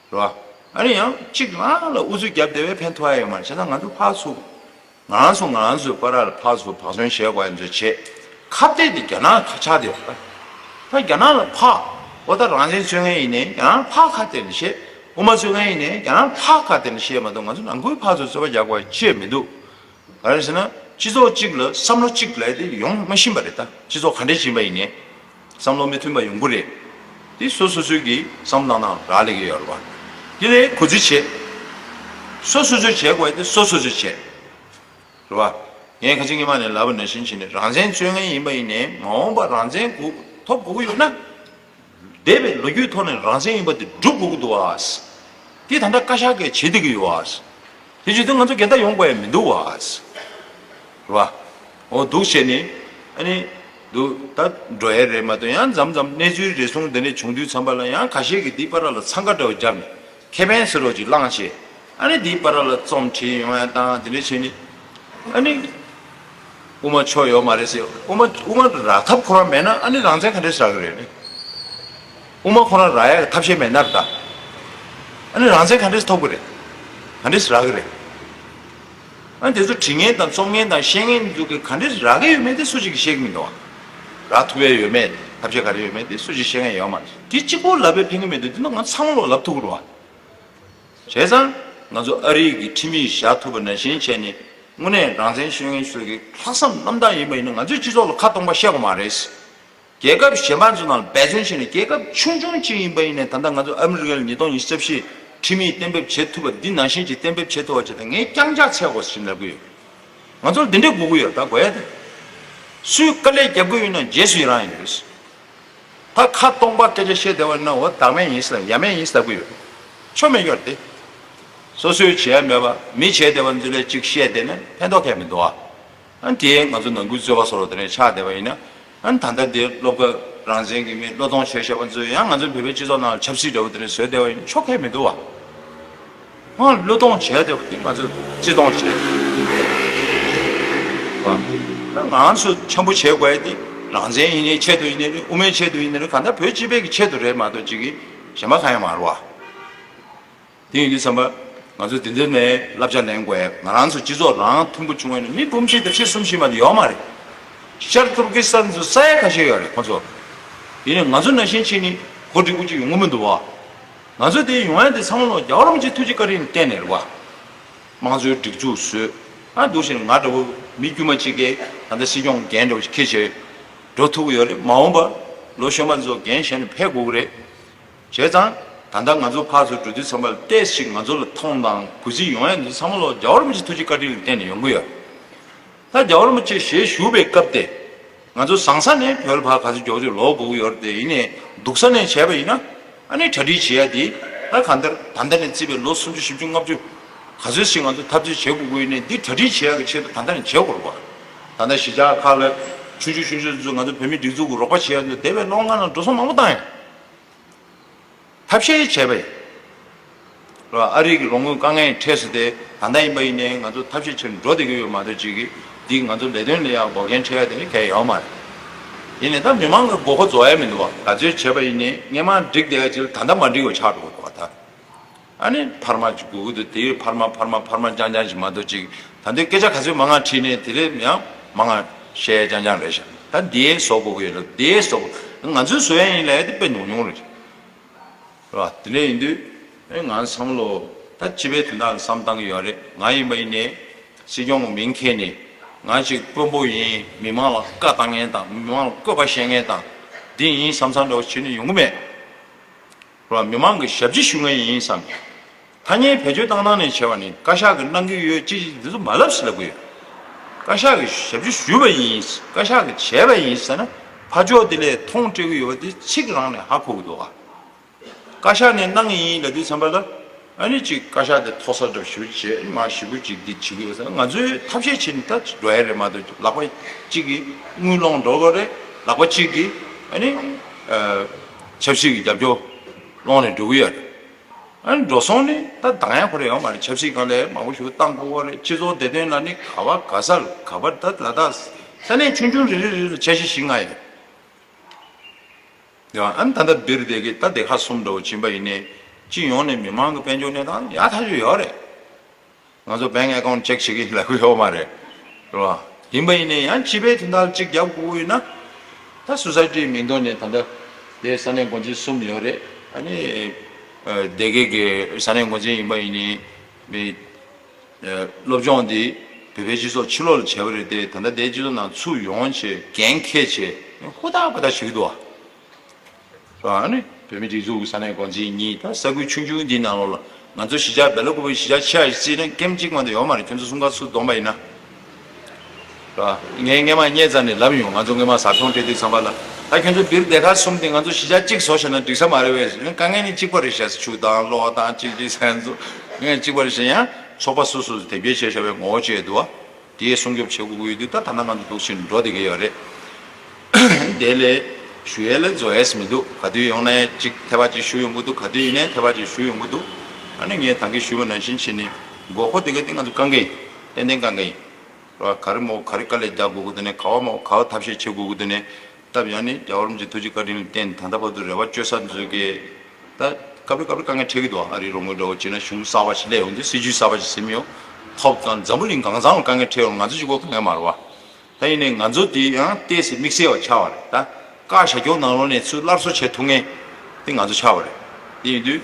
རེད་བ། ཨ་ནི་ཡང་གཅིག་རང་ལ་ཨུ་ཚུགས་བརྒྱབ་བསྡད་པས་ཕན་ཐོགས་ཡ་ཡོད་མ་རེད། བྱས་ཙང་ང་ཚོ་ཕར་ཚུར་ང་རང་ཚོ་ང་རང་ཚོའི་བར་ལ་ཕར་ཚུར་བག་ཟོན་བྱེད་དགོས་ཡ་ཚོ་བྱེད། ཁ་གཏད་དེ་རྒྱ་ནག་ཁ་ཆགས་བསྡད་ཡོད་པ། ད་རྒྱ་ནག་ལ་ཕར་འོ་ད་རང་བཙན་རྩོད་མཁན་ཡིན་ནའི་རྒྱ་ནག་ལ་ཕར་ཁ་གཏད་ནས་བཤད། དབུ་མ་རྩོད་མཁན་ཡིན་ནའི་རྒྱ་ནག་ལ་ཕར་ཁ་གཏད་ནས་བཤད་མ་གཏོགས་ང་ཚོ་ནང་ཁུལ་ཕར་ཚུར་རྩོད་པ་རྒྱག་དགོས་ཡ་ཅི་ཡང་མི་འདུག་ག་རེ་ཟེར་ན་སྤྱི་ཚོགས་གཅིག་ལ་བསམ་བློ་གཅིག་ལས་དེ་ཡོང་མ་ཤེས་པ་རེད་ད། སྤྱི་ཚོགས་ག་འདྲས་ཕྱིན་པ་ཡིན་ནའི་བསམ་བློ་མི་མཐུན་པ་ཡོང་གི་རེད། དེ་སོ་སོ་སོའི་གི་བསམ་བློ་ནང་རག་ལས་ཀྱི་ཡོད་རེད་བ། དེ་ལས་གུས་བརྩི་བྱེད། སོ་སོ་སོས་བྱེད་དགོས་དེ་སོ་སོ་སོས་བྱེད། རེད་བ། ངས་ཁ་ཆེ་སྔོན་མ་ནས་ལབ་པ་ནང་བཞིན་བྱས་ནས་རང་བཙན་རྩོད་མཁན་ཡིན་པ་ཡིན་ནའི་མ་འོངས་པ་རང་བཙན་དགོས་ཐོབ་དགོས་ཀྱི་ཡོད་ན། འདས་པའི་ལོ་རྒྱུས་ཐོག་ནས་རང་བཙན་ཡིན་པ་དེ་སྒྲུབ་དགོས་ཀྱི་འདུག་བ། དེ་ད་ལྟ་བཀའ་ཤག་གིས་བྱེད་བསྡད་ཀྱི་ཡོད་བ། དེ་བྱེད་དུས་ང་ཚོ་འགལ་ཟླ་ཡོང་དགོས་ཡ་མི་འདུག་བ། རེད་བ། འོ་འདུག་བྱས་ནས་ཨ་ནི་འདུག་ད་འགྲོ་ཡས་རེད་མ་གཏོགས། ཡང་མཚམས་མཚམས་གནས་ཚུལ་རེ་ཟུང་དེ་འདྲ་བྱུང་དུས་ཙམ་པ་ལ་ཡང་ཁ་ཤས་ཀྱིས་འདི་བར་ལ་འཚང་ཁ་འདྲ་བོ་བརྒྱབ་ནས་ཁེ་ཕན་ཟེར་རོགས་ཅིག་བླངས་བྱས། ཨ་ནི་འདི་བར་ལ་རྩོམ་བྲིས་ཡོང་ཡ་དང་དེ་འདྲ་བྱས་ནས་ཨ་ནི། དབུ་མ་ཆོས་ཡོད་མ་རེད་ཟེར། དབུ་མ་དབུ་མ་རག་ཐབས་ཁོ་རང་མེད་ན་ཨ་ནི་རང་བཙན་ག་འདྲས་རག་གི་རེད། དབུ་མ་ཁོ་རང་རག་ཡག་གི་ཐབས་ཤེས་མེད་ན་ད་ཨ་ནི་རང་བཙན་ག་འདྲས་ཐོབ་གི་རེད། ག་འདྲས་རག་གི་རེད། ཨ་ནི་དེ་ཚོ་འབྲི་མཁན་དང་རྩོམ་མཁན་དང་ཤེས་མཁན་ཚོ་གི་ག་འདྲས་རག་གི་ཡོད་མེད་དེ་སུ་གཅིག་གིས་ཤེས་ཀྱི་མི་འདུག་བ། རག་ཐུབ་ཡས་ཡོད་མེད་ཐབས་ཤེས་ག་རེ་ཡོད་མེད་དེ་སུ་གཅིག་ཤེས་མཁན་ཡོད་མ་རེད། དེ་གཅིག་པོ་ལབ་པས་ཕན་གི་མི་འདུག་དེ་ནི་ང་ཚང་མ་ལོག་ལབ་ཐུབ་ཀྱི་རེད་བ། བྱས་ཙང་ང་ཚོ་ཨ་རིའི་གི་ཁྲིམས་ཡིག་བཞག་ཐུབ་པ་ནང་བཞིན་བྱས་ནས་དངོས་གནས་རང་བཙན་ཤོད་མཁན་ཚོ་གི་ལྷག་བསམ་རྣམ་དག་ཡིན་པ་ཡིན་ན་ང་ཚོའི་སྤྱི་ཚོགས་ལ་ཁ་སྟོང་པ་བཤད་དགོས་མ་རེད། རྒྱལ་ཁབ་གཞན་པ་ཚོ་ནང་འབད་བརྩོན་བྱས་ནས་རྒྱལ་ཁབ་ཆུང་ཆུང་ཅིག་ཡིན་པ་ཡིན་ནའི་ད་ལྟ་ང་ཚོ་ཨ་མི་རི་ཀ་ལ་ཉིས་སྟོང་ཉི་ཤུ་རྩ་བཞི་ཁྲིམས་ཡིག་གཏན་འབེབས་བྱེད་ཐུབ་པ་འདི་ནང་བཞིན་ཅིག་གཏན་འབེབས་བྱེད་ཐུབ་པ་བྱས་ཏེ་ངས་རྐྱང་ཕྱག་འཚལ་དགོས་ཟེར་ལབ་གི་ཡོད། ང་ཚོར་འདི་འདྲས་དགོས་ཀྱི་ཡོད། ད་དགོས་ཡ་དེ། སུས་དཀའ་ལས་རྒྱབ་གི་ཡོད་ན་རྗེས་སུ་ཡི་རང་ཡིན་རེད། ད་ཁ་སྟོང་པ་སྐད་ཆ་བཤད་བསྡད་པ་ཡིན་ན་འོ་བདག་མེད་ཡིན་ཟེར་ཡ་མེད་ཡིན་ཟེར་ལབ་གི་ཡོད། ཆོ་མེད་ཀྱི་རེད་དེ། སོ་སོས་བྱས་མེད་པ་མི་བྱས་བསྡད་པ་ཚོ་ལ་ཅིག་བཤད་བསྡད་ན་ཕན་ཐོགས་ཁྱད་མི་འདུག་ཨ། ཨ་ནི་དེ་ང་ཚོ་ནང་ཁུལ་རྩོད་པ་བཟོ་འདྲ་དེ་འདྲ་ཆགས་བསྡད་པ་ཡིན་ན། ཨ་ནི་ད་ལྟ་འདིར་སློབ་སྐབས་རང་བཙན་གྱི་མི་བློས་གཏོང་བྱས་བཞག་པ་ཚོས་ཡང་ང་ཚོ་བོད་པའི་སྤྱི་ཚོགས་ནང་ལ་ཆབ་སྲིད་འདྲ་བོ་དེ་འདྲ་བཟོས་བསྡད་པ་ཡིན་ན་ཆོ་ག་མི་འདུག་བ། ང་བློས་གཏོང་བྱས་བསྡད་པ་དེ་ང་ཚོས་བརྩི་མཐོང་བྱས། བ། ང་ཚོ་འཆམ་པོ་བྱེད་དགོས་ཡ་དེ་རང་བཙན་ཡིན་ནའི་ཆེད་དུ་ཡིན་ནའི་རེད། དབུ་མའི་ཆེད་དུ་ཡིན་ནའི་རེད། གང་ལྟར་བོད་སྤྱི་པའི་གི་ཆེད་དུ་རེད་མ་གཏོགས་ཅིག་གི་གཞན་པ་གང་ཡང་མ་རེད་བ། དེ་ཡིན་དུས་ཙམ་པ་ང་ཚོ་དེ་འདིར་ནས་བསླབ་བྱ་ལེན་དགོས་ཡ། ང་རང་ཚོ་སྤྱི་ཚོགས་རང་མཐུན་པོ་བྱུང་བ་ཡིན་ན་མི་འབུམ་གཅིག་དང་ཕྱེད་གསུམ་བཞི་མ་གཏོགས་ཡོད་མ་རེད། ཤར་ཏུར་ཀི་སི་ཐན་ཚོ་ས་ཡ་ཁ་ཤས་ཡོད་རེད་ཁོ་ཚོ། ཡིན་ནའི་ང་ཚོ་ནང་བཞིན་བྱས་ནས་གོ་སྒྲིག་པོ་ཅིག་ཡོང་གི་མི་འདུག་བ། ང་ཚོ་དེ་ཡོང་ཡ་དེ་ཚང་མ་ལོ་རྒྱལ་བ་རིན་པོ་ཆེ་ཐུགས་རྗེ་བཀའ་དྲིན་བརྟེན་ནས་རེད་བ། དམངས་གཙོའི་སྒྲིག་འཛུགས་བཟོས། ཨ་འདུག་བྱས་ནས་ང་འདྲ་བོ་མི་དཀྱུས་མ་གཅིག་གིས་ད་ལྟ་སྲིད་སྐྱོང་འགན་འདྲ་བོ་ཞིག་འཁྱེར་བྱས་འགྲོ་ཐུབ་ཀྱི་ཡོད་རེད། མ་འོངས་པ་ལོ་གཞོན་པ་ཚོ་འགན་བཞེས་ནས་ཕེབས་དགོས་ཀྱི་རེད། བྱས་ཙང་ད་ལྟ་ང་ཚོ་ཕར་ཚུར་འགྲོ་དུས་ཙམ་པ་ལ་ཏོག་ཙམ་ང་ཚོ་ལ་མཐོང་དང་གུས་བརྩི་ཡོང་ཡ་འདི་ཚང་མ་ལོ་རྒྱལ་བ་རིན་པོ་ཆེ་ཐུགས་རྗེ་བཀའ་དྲིན་ལ་བརྟེན་ནས་ཡོང་གི་ཡོད། ད་རྒྱལ་བ་རིན་པོ་ཆེ་ཞལ་བཞུགས་པའི་སྐབས་དེ། ང་ཚོ་བཟང་ས་ནས་བོད་ལ་ཕར་ག་ཚོད་མགྱོགས་ཚོད་ལོག་དགོས་ཀྱི་ཡོད་རེད་དེ། ཡིན་ནའི་སྡུག་ས་ནས་བྱས་པ་ཡིན་ན་ཨ་ནི་གྲ་སྒྲིག་བྱེད་ཡ་དེ་ད་གང་ལྟར་ད་ལྟ་ནས་བརྩིས་པའི་ལོ་སུམ་ཅུ་བཞི་བཅུ་ལྔ་བཅུ་ག་ཚོད་ཞིག་ང་ཚོ་འཐབ་རྩོད་བྱེད་དགོས་ཀྱི་ཡོད་ནའི་འདི་གྲ་སྒྲིག་བྱེད་ཡ་གི་ཆེད་དུ་ད་ལྟ་ནས་བྱེད་དགོས་རེད་པ། ད་ལྟ་གཞིས་ཆགས་ཁག་ལ་ཆུང་ཆུང་ཆུང་ཆུང་ཚོ་ང་ཚོ་བོད་མི་སྒྲིག་འཛུགས་ཀྱི་རོགས་པ་བྱེད་ཡ་ཚོ་འདས་པའི་ལོ་ལྔ་ནང་འགྲོ་སོང་མང་པོ་བཏང་ཡོད། ཐབས་ཤེས་བྱས་པ་ཡིན། ཨ་རི་གི་ལོ་ངོ་དཀའ་ངལ་འཕྲད་ས་དེ་ད་ལྟ་ཡིན་པ་ཡིན་ནའི་ང་ཚོ་ཐབས་ཤེས་བྱས་ནས་འགྲོ་བསྡད་ཀྱི་ཡོད་མ་གཏོགས་ཅིག་གིས་འདི་ང་ཚོ་ལས་དོན་ལས་ཡག་འགོག་རྐྱེན་འཕྲད་ཡ་དེ་ནི་གལ་ཡོད་མ་རེད། ཡིན་ནའི་ད་མི་མང་གི་མགོ་སྐོར་རྫོགས་ཡ་མི་འདུག་བ། ག་ཚོད་བྱས་པ་ཡིན་ནའི་སྔས་མ་འགྲིག་བསྡད་ཡ་ཅིག་ལ་ད་ལྟ་མ་འགྲིག་པ་ཆགས་འགྲོ་གི་འདུག་བ་ད། ཨ་ནི་འཕར་མ་ཅིག་དགོས་ཀྱི་འདུག་དེ་ཡོད་འཕར་མ་འཕར་མ་འཕར་མ་རྐྱང་རྐྱང་ཞིག་མ་གཏོགས་ཅིག་ད་ལྟའི་སྐད་ཆ་ག་ཚོད་མང་ང་དྲིས་ནའི་དེ་ལས་ཡང་མང་ང་བཤད་རྐྱང་རྐྱང་རེད་ཤག་ད་འདིའི་བཟོ་དགོས་ཀྱི་ཡོད་ལ་འདིའི་བཟོ་དགོས། ང་ཚོའི་བཟོ་ཡ་ཡིན་ལབ་ཡ་དེ་དཔེ་ཉུང་ཉུང་རེད། རེད་བ། དེ་འདྲ་ཡིན་དུས་ཨེ་ང་བསམ་བློ་ད་སྤྱི་པའི་དོན་དག་ལ་བསམ་བཏང་གི་ཡོད་རེད། ང་ཡིན་པ་ཡིན་ནའི་སྲིད་སྐྱོང་གི་མིང་འཁྱེར་ནས་ང་ཅིག་དཔོན་པོ་ཡིན། མི་མང་ལ་བཀའ་བཏང་མཁན་དང་མི་མང་ལ་བཀོད་པ་བཤད་མཁན་དང་འདི་ཡིན་བསམ་བསམ་འདྲ་བོ་བྱེད་ནས་ཡོང་གི་མེད། རེད་བ། མི་མང་གི་ཞབས་ཕྱི་ཞུ་མཁན་ཡིན་བསམ། ཐ་སྙད་བེད་སྤྱོད་བཏང་སྟངས་ནས་བྱས་པ་ནི་བཀའ་ཤག་གིས་གནང་གི་ཡོད་ཅི་ཅི་འདི་ཚོ་མ་ལབ་ཟེར་ལབ་གི་ཡོད། བཀའ་ཤག་གིས་ཞབས་ཕྱི་ཞུས་པ་ཡིན། བཀའ་ཤག་གིས་བྱས་པ་ཡིན་ཟེར་ན་ཕར་ཕྱོགས་དེ་ལས་མཐོང་སྤྲད་གི་ཡོད་པ་དེ་ཚིག་རང་ནས་ཧ་གོ་གི་འདུག་ཨ། བཀའ་ཤག་ནས་གནང་གི་ཡིན་ལབ་དུས་ཙམ་པ་ལ་ཨ་ནི་ཅིག་བཀའ་ཤག་དེ་མཐོ་ས་འདྲ་ཞུ་བྱས་མ་ཞེ་པོ་ཅིག་འདི་བྱེད་གི་ཡོད་ཟེར་ན་ང་ཚོས་ཐབས་ཤེས་བྱས་ནས་ད་འགྲོ་ཡ་རེད་མ་གཏོགས་ལག་པ་གཅིག་གིས་དངུལ་སློང་འགྲོ་གི་རེད། ལག་པ་གཅིག་གིས་ཨ་ནི་ཆབ་སྲིད་ཀྱི་རྒྱབ་སྐྱོར་སློང་ནས་འགྲོ་གི་ཡོད་རེད། ཨ་ནི་འགྲོ་སོང་ནི་ད་འདང་ཡ་ཁོ་རེ་ཡོད་མ་རེད། ཆབ་སྲིད་སྒང་ལ་མང་པོ་ཞིག་བཏང་དགོས་པ་རེད། སྤྱི་ཚོགས་བདེ་དོན་ལ་ནི་ག་བ་ག་ས་ལ་ག་བ་ད་ལ་དྭགས་ས་གནས་ཆུང་ཆུང་རེ་རེ་རེ་ལ་འཆར་གཞི་བཞི་ལྔ་ཡོད། ཡང་ཨ་ནི་ད་ལྟ་འདིར་བསྡད་ཀྱི་ད་སྡེ་ཁག་གསུམ་འདྲ་བོ་ཕྱིན་པ་ཡིན་ནའི་སྤྱི་ཡོངས་ནས་མི་མང་གི་དཔལ་འབྱོར་གནས་སྟངས་ཡག་ཐག་ཆོད་ཡོད་རེད། ང་ཚོ་bank account check བྱེད་ཀྱི་ལབ་ཀྱི་ཡོད་མ་རེད། རེད་བ། ཡིན་པ་ཡིན་ནའི་ཡང་སྤྱི་པའི་དོན་དག་ལ་གཅིག་རྒྱབ་དགོས་ཀྱི་ཡོད་ན། ད་སོ་སའི་ཊིའི་མིང་ཐོག་ནས་ད་ལྟ་དེ་ས་གནས་འགོ་འཛིན་གསུམ་ཡོད་རེད། ཨ་ནི་སྡེ་དགེ་གི་ས་གནས་འགོ་འཛིན་ཡིན་པ་ཡིན་ནའི་མི་སློབ་སྦྱོང་འདི་བོད་པའི་སྤྱི་ཚོགས་ཕྱི་ལོགས་ལ་བྱས་པ་རེད་དེ། ད་ལྟ་དེའི་སྤྱི་ཚོགས་ནང་ཚུར་ཡོང་བྱས་འགན་འཁྱེར་བྱས་ཧུར་ཐག་པ་ཐག་བྱེད་ཀྱི་འདུག་བ། ཨ་ནི་བོད་མི་སྒྲིག་འཛུགས་ཀྱི་ས་གནས་འགོ་འཛིན་གཉིས་དང་ས་ཁུལ་ཆུང་ཆུང་འདིའི་ནང་ལོགས་ལ་ང་ཚོ་གཞིས་ཆགས་སྦེལ་ཀོབ་གཞིས་ཆགས་ཆེ་བ་ཞིག་བརྩིས་ན་ཀེམ་གཅིག་མ་གཏོགས་ཡོད་མ་རེད། ཁྱོད་ཚོ་གསུམ་ཀ་ཚུར་བསྡོམས་པ་ཡིན་ན། ངས་སྔས་མ་སྙད་བཙལ་ནས་ལབ་ཡོང་། ང་ཚོ་སྔས་མ་ཟབ་སྦྱོང་སྤྲད་དུས་ཙམ་པ་ལ་ད་ཁྱོད་ཚོ་སྦིར་སྡེ་ཁག་གསུམ་དེ་ང་ཚོ་གཞིས་ཆགས་གཅིག་བཟོ་བཞག་ན་འགྲིག་ས་མ་རེད་པས། དཀའ་ངལ་ནི་གཅིག་པ་རེད་ཤག་ཆུ་དང་གློག་དང་གཅིག་གཅིག་ཟེར་ཚོ་དཀའ་ངལ་གཅིག་པ་རེད་ཤག་ཡང་ཚོགས་པ་སོ་སོ་སོ་དེབ་སྐྱེལ་བྱས་བཞག་པའི་ངོ་བོ་བྱས་འདུག་བ། དེའི་སྲུང་སྐྱོབ་བྱེད་དགོས་ཀྱི་ཡོད་དུས། ད་ད་ལྟ་ང་ཚོ་འདུག་བཞིན་འགྲོ་བསྡད་ཀྱི་ཡོད་རེད། དེ་ལས་ཞུ་ཡས་ལ་རྫོགས་ཡས་མི་འདུག་ག་དུས་ཡོང་ནའི་གཅིག་ཐེ་བ་གཅིག་ཞུ་ཡོང་གི་འདུག་ག་དུས་ཡིན་ནའི་ཐེ་བ་གཅིག་ཞུ་ཡོང་གི་འདུག་ཨ་ནི་ངས་ད་གིན་ཞུས་པ་ནང་བཞིན་བྱས་ནས་དགོས་མཁོ་དེ་ག་དེ་ང་ཚོ་དཀའ་ངལ་ཡིན། ཏན་ཏན་དཀའ་ངལ་ཡིན། ར་ག་རེ་མོ་ག་རེ་དཀའ་ལས་རྒྱག་དགོས་ཀྱི་འདུག་ནས། ག་བ་མོ་ག་བ་ཐབས་ཤེས་བྱེད་དགོས་ཀྱི་འདུག་ནས། སྟབས་ཡག་ནི་རྒྱལ་བ་རིན་པོ་ཆེ་ཐུགས་རྗེ་བཀའ་དྲིན་ལ་བརྟེན་ད་ལྟ་བར་དུ་རེ་བ་བཅོལ་ས་ཚོས་ཀྱི། ད་སྐབས་རེ་སྐབས་རེ་དཀའ་ངལ་འཕྲད་ཀྱི་འདུག་ཨ་རིའི་རོགས་དངུལ་འདྲ་བོ་བྱས་ན་གཞུང་གསར་པ་ཞིག་སླེབས་ཡོང་དུས། སྲིད་ཇུས་གསར་པ་ཞིག་ཟིན་ཡོང་། ཐོབ་དང་འཛམ་བུ་གླིང་གང་ཚང་ལ་དཀའ་ངལ་འཕྲད་ཡོང་། ང་ཚོ་གཅིག་པོ་དཀའ་ངལ་མ་རེད་བ། ད་ཡིན་ནའི་ང་ཚོ་དེ་ཡང་ཏོག་ཙམ་དམིགས་བསལ་བ་ཆགས་པ་རེད། ད་བཀའ་ཤག་སྐྱོང་ནང་ལོགས་ནས་ཚུར་སླར་གསོ་བྱེད་ཐུབ་མཁན་དེ་ང་ཚོ་ཆགས་པ་རེད། དེ་ཡིན་དུས་